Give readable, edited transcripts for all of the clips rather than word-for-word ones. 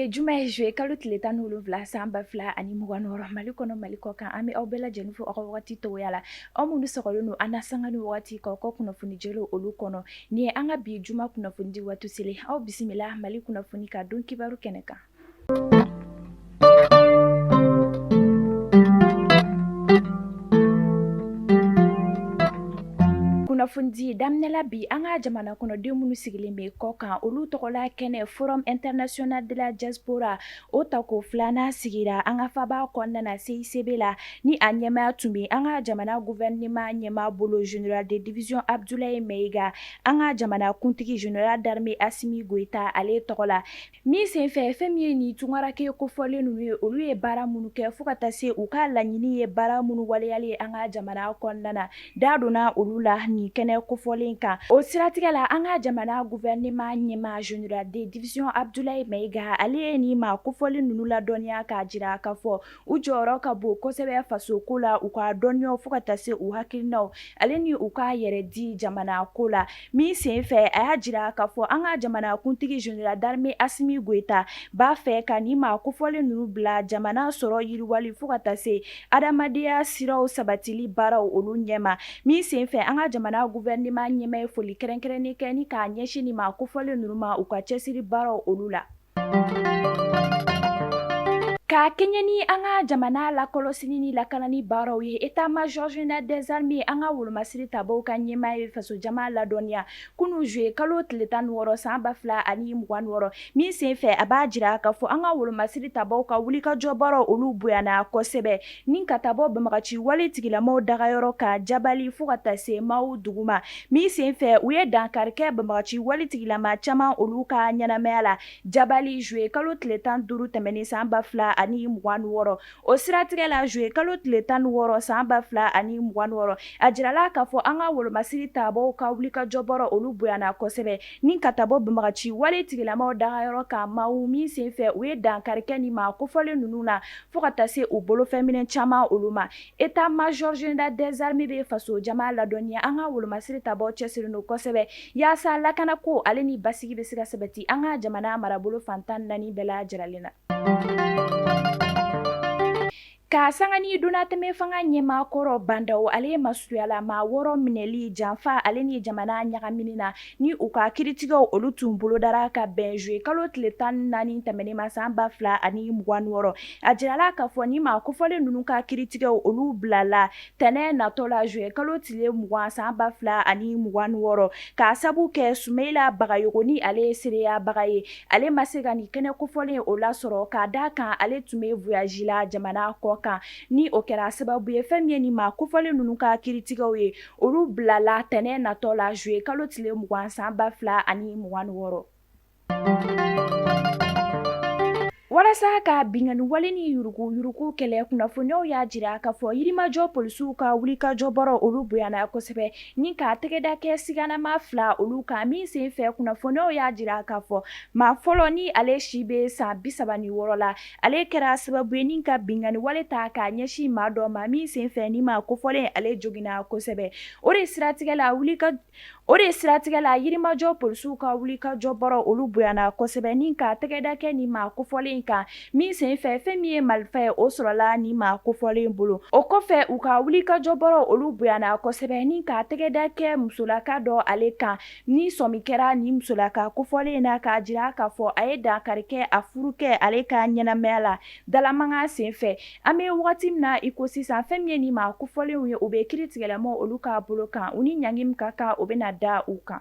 Bi ye juma ye juillet kalo tile 17 san 2026, Mali kɔnɔ Mali kɔ kan, an bɛ aw bɛɛ lajɛlen fo aw ka wagati cogoya la, aw minnu sɔgɔlen don an na sanga ni wagati k'aw ka kunnafoni jɛlenw olu kɔnɔ. Nin ye an ka bi juma kunnafoni di waati selen, aw bisimila Mali kunnafoni ka don kibaru kɛnɛ kan. Kunnafonidi daminɛ la bi an ka jamana kɔnɔden minnu sigilen bɛ kɔ kan olu tɔgɔla kɛnɛ Forum international de la diaspora o tako filanan sigira an ka faba kɔnɔna na CICB la ni a ɲɛmaaya tun bɛ an ka jamana gouvernement ɲɛmaa bolo général de division Abdoulaye Maïga an ka jamana kuntigi général d'armée Assimi Goïta ale tɔgɔ la. Min senfɛ fɛn min ye nin tunkarake kofɔlen ninnu ye olu ye baara minnu kɛ fo ka taa se u ka laɲini ye baara minnu waleyali ye an ka jamana kɔnɔna na da donna olu la nin kɛnɛ kofɔlen kan. O siratigɛ la an ka jamana gouvernement ɲɛmaa général de division Abdoulaye Maïga ale ye nin maa kofɔlen ninnu ladɔnniya k'a jira k'a fɔ u jɔyɔrɔ ka bon kosɛbɛ faso ko la u ka dɔnniyaw fo ka taa se u hakilinaw ale ni u ka yɛrɛ di jamana ko la. Min senfɛ a y'a jira k'a fɔ an ka jamana kuntigi général d'armée Assimi Goïta b'a fɛ ka nin maa kofɔlen ninnu bila jamana sɔrɔ yiriwali fo ka taa se adamadenya siraw sabatili baaraw olu ɲɛma. Min senfɛ an ka jamana gouvernement ɲɛmaa ye foli kɛrɛnkɛrɛnnen kɛ ni k'a ɲɛsin nin maa kofɔlen ninnu ma u ka cɛsiri baaraw olu la. Ka kɛɲɛ ni an ka jamana lakɔlɔsili ni lakanani baaraw ye, État major général des armées an ka wolomasiri tabaw ka ɲɛmaa ye fasojama ladɔnniya kunun juillet kalo tile 16 san 2026 min senfɛ a b'a jira k'a fɔ an ka wolomasiri tabaw ka wulikajɔ baaraw olu bonyana kosɛbɛ ni ka taa bɔ banbagaci wale tigilamaw dagayɔrɔ kan Jabali fo ka taa se Mawu dugu ma. Min senfɛ u ye dankari kɛ banbagaci wale tigilama caman olu ka ɲɛnamaya la Jabali juillet kalo tile 15 tɛmɛnen san 2026. O siratigɛ la juillet kalo tile 16 san 2026, a jirala k'a fɔ an ka wolomasiri tabaw ka wulikajɔ baaraw olu bonyana kosɛbɛ ni ka taa bɔ banbagaci wale tigilamaw dagayɔrɔ kan Mawu min senfɛ u ye dankari kɛ nin maa kofɔlen ninnu na fo ka taa se u bolofɛnminɛ caman olu ma. État major général des armées bɛ faso jama ladɔnniya an ka wolomasiri tabaw cɛsirilen don kosɛbɛ yaasa lakanako ale ni basigi bɛ se ka sabati an ka jamana marabolo fan 14 bɛɛ lajɛlen na. Ka sanga ni donnatɛmɛ fanga ɲɛmaa kɔrɔ Bah N'Daw ale masurunya la maa wɔɔrɔ minɛli janfa ale ni jamana ɲagamini na ni u ka kiritigɛw olu tun bolodara ka bɛn juillet kalo tile 14 tɛmɛnen ma san 2026. A jirala k'a fɔ ni maa kofɔlen ninnu ka kiritigɛw olu bilala tɛnɛn natɔ la juillet kalo tile 20 san 2026 k'a sabu kɛ Sumayila Bagayogo ni ale ye seereyabaga ye, ale ma se ka nin kɛnɛ kofɔlen o lasɔrɔ k'a d'a kan ale tun bɛ voyage la jamana kɔ kan ni o kɛra sababu ye fɛn min ye nin maa kofɔlen ninnu ka kiritigɛw ye olu bilala tɛnɛn natɔ la juillet kalo tile 20 san 2026. Walasa ka binkanni wale ni yurugu yurugu kɛlɛ kunnafoniyaw y'a jira k'a fɔ Yirimajɔ polisiw ka wulikajɔ baaraw olu bonyana kosɛbɛ ni ka tɛgɛda kɛ siganama fila olu kan min senfɛ kunnafoniyaw y'a jira k'a fɔ maa fɔlɔ ni ale si bɛ san 36 la ale kɛra sababu ye ni ka binkanni wale ta k'a ɲɛsin maa dɔ ma min senfɛ ni maa kofɔlen ale joginna kosɛbɛ. O de siratigɛ la O de siratigɛ la Yirimajɔ polisiw ka wulikajɔ baaraw olu bonyana kosɛbɛ ni ka tɛgɛda kɛ nin maa kofɔlen kan min senfɛ fɛn min ye marifa ye o sɔrɔla nin maa kofɔlen bolo. O kɔfɛ u ka wulikajɔ baaraw olu bonyana kosɛbɛ ni ka tɛgɛda kɛ musolaka dɔ ale kan ni sɔmi kɛra nin musolaka kofɔlen na k'a jira k'a fɔ a ye dankari kɛ a furukɛ ale ka ɲɛnamaya la dalamankan senfɛ. An bɛ wagati min na i ko sisan fɛn min ye nin maa kofɔlenw ye u bɛ kiritigɛlamaw olu ka bolo kan u ni ɲangi min ka kan o bɛna da u kan.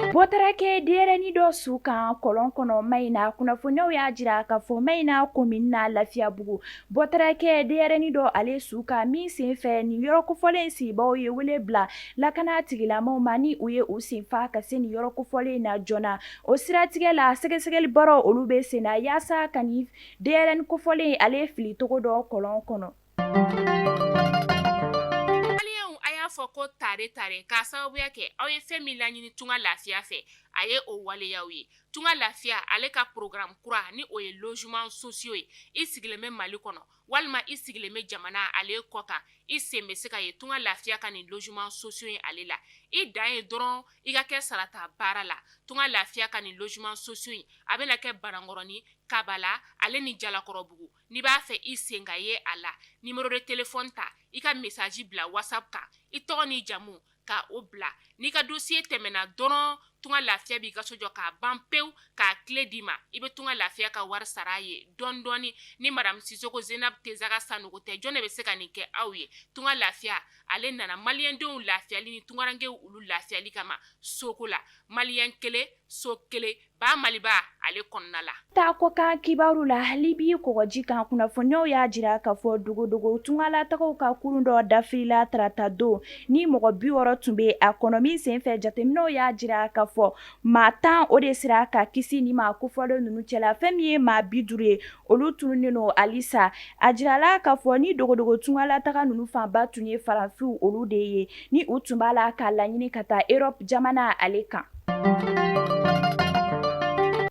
Bɔ taara kɛ denyɛrɛnin dɔ su kan kɔlɔn kɔnɔ Mayina kunnafoniyaw y'a jira k'a fɔ Mayina komini na Lafiyabugu bɔ taara kɛ denyɛrɛnin dɔ ale su kan min senfɛ nin yɔrɔ kofɔlen sigibaaw ye wele bila lakana tigilamaw ma ni u ye u senfa ka se nin yɔrɔ kofɔlen na joona. O siratigɛ la sɛgɛsɛgɛli baaraw olu bɛ senna yaasa ka nin denyɛrɛnin kofɔlen ale fili cogo dɔn kɔlɔn kɔnɔ. Maliyɛnw a y'a fɔ ko tare tare k'a sababuya kɛ aw ye fɛn min laɲini Tunga Lafiya fɛ, a ye o waleyaw ye. Tunga Lafiya ale ka programme kura ni o ye logement sociaux ye. I sigilen bɛ Mali kɔnɔ walima i sigilen bɛ jamana ale kɔ kan, i sen bɛ se ka ye Tunga Lafiya ka nin logement sociaux ye ale la. I dan ye dɔrɔn i ka kɛ sarata baara la. Tunga Lafiya ka nin logement sociaux in, a bɛna kɛ Banankɔrɔni, Kabala ale ni Jalakɔrɔbugu. N'i b'a fɛ i sen ka ye a la, numéro de téléphone ta, i ka message bila WhatsApp kan, i tɔgɔ n'i jamu ka o bila. N'i ka dossier tɛmɛna dɔrɔn, Tunga Lafiya b'i ka so jɔ k'a ban pewu, k'a clé d'i ma. I bɛ Tunga Lafiya ka wari sara a ye dɔɔni dɔɔni. Ni madame Sisoko Zenab Tezaga Sanogo tɛ, jɔn de bɛ se ka nin kɛ aw ye? Tunga Lafiya ale nana maliyɛndenw lafiyali ni tungarankew olu lafiyali kama soko la. Maliyɛn kelen so kelen ba Maliba ale kɔnɔna la. Taa kɔkan kibaru la, Libi kɔgɔji kan kunnafoniyaw y'a jira k'a fɔ dogodogo tungalatagaw ka kurun dɔ dafirila tarata don ni mɔgɔ 60 tun bɛ a kɔnɔ. Min senfɛ, jateminɛw y'a jira k'a fɔ maa 10 o de sera ka kisi ni maa kofɔlen ninnu cɛla. Fɛn min ye maa 50 ye, olu tununnen don halisa. A jirala k'a fɔ ni dogodogo tungalataga ninnu fanba tun ye farafinw olu de ye, ni u tun b'a la k'a laɲini ka taa Europe jamana ale kan.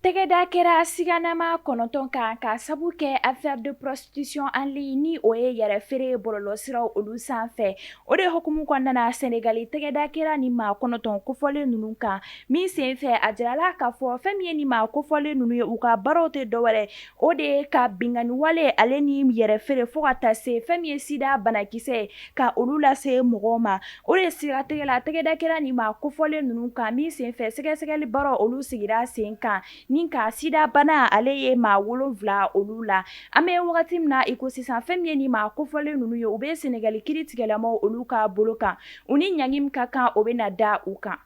Tɛgɛda kɛra siganama 9 kan ka sabu kɛ affaire de prostitution en ligne, ni o ye yɛrɛ feere bɔlɔlɔsiraw olu sanfɛ. O de hukumu kɔnɔna na, Senegali tɛgɛda kɛra ni maa 9 kofɔlen ninnu kan. Min senfɛ, a jirala k'a fɔ fɛn min ye ni maa kofɔlen ninnu ye, u ka baaraw tɛ dɔwɛrɛ, o de ye ka binkanni wale ale ni yɛrɛ feere fo ka taa se fɛn min ye sida banakisɛ ka olu lase mɔgɔw ma. O de siratigɛ la, tɛgɛda kɛra nin maa kofɔlen ninnu kan. Min senfɛ, sɛgɛsɛgɛli baaraw olu sigira sen kan ni ka sida bana ale ye maa 7 olu la. An bɛ wagati min na i ko sisan, fɛn min ye nin maa kofɔlen ninnu ye, u bɛ Senegali kiritigɛlamaw olu ka bolo kan. U ni ɲangi min ka kan, o bɛ na da u kan.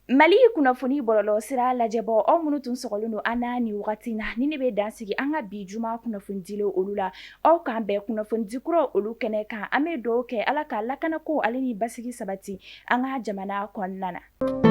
Mali kunnafoni bɔlɔlɔ sira lajɛbɔ, aw minnu tun sɔgɔlen don an na nin wagati na, ni ne bɛ dan sigi an ka bi juma kunnafonidilen olu la. Aw k'an bɛn kunnafonidi kuraw olu kɛnɛ kan. An bɛ dugawu kɛ Ala ka lakanako ale ni basigi sabati an ka jamana kɔnɔna na.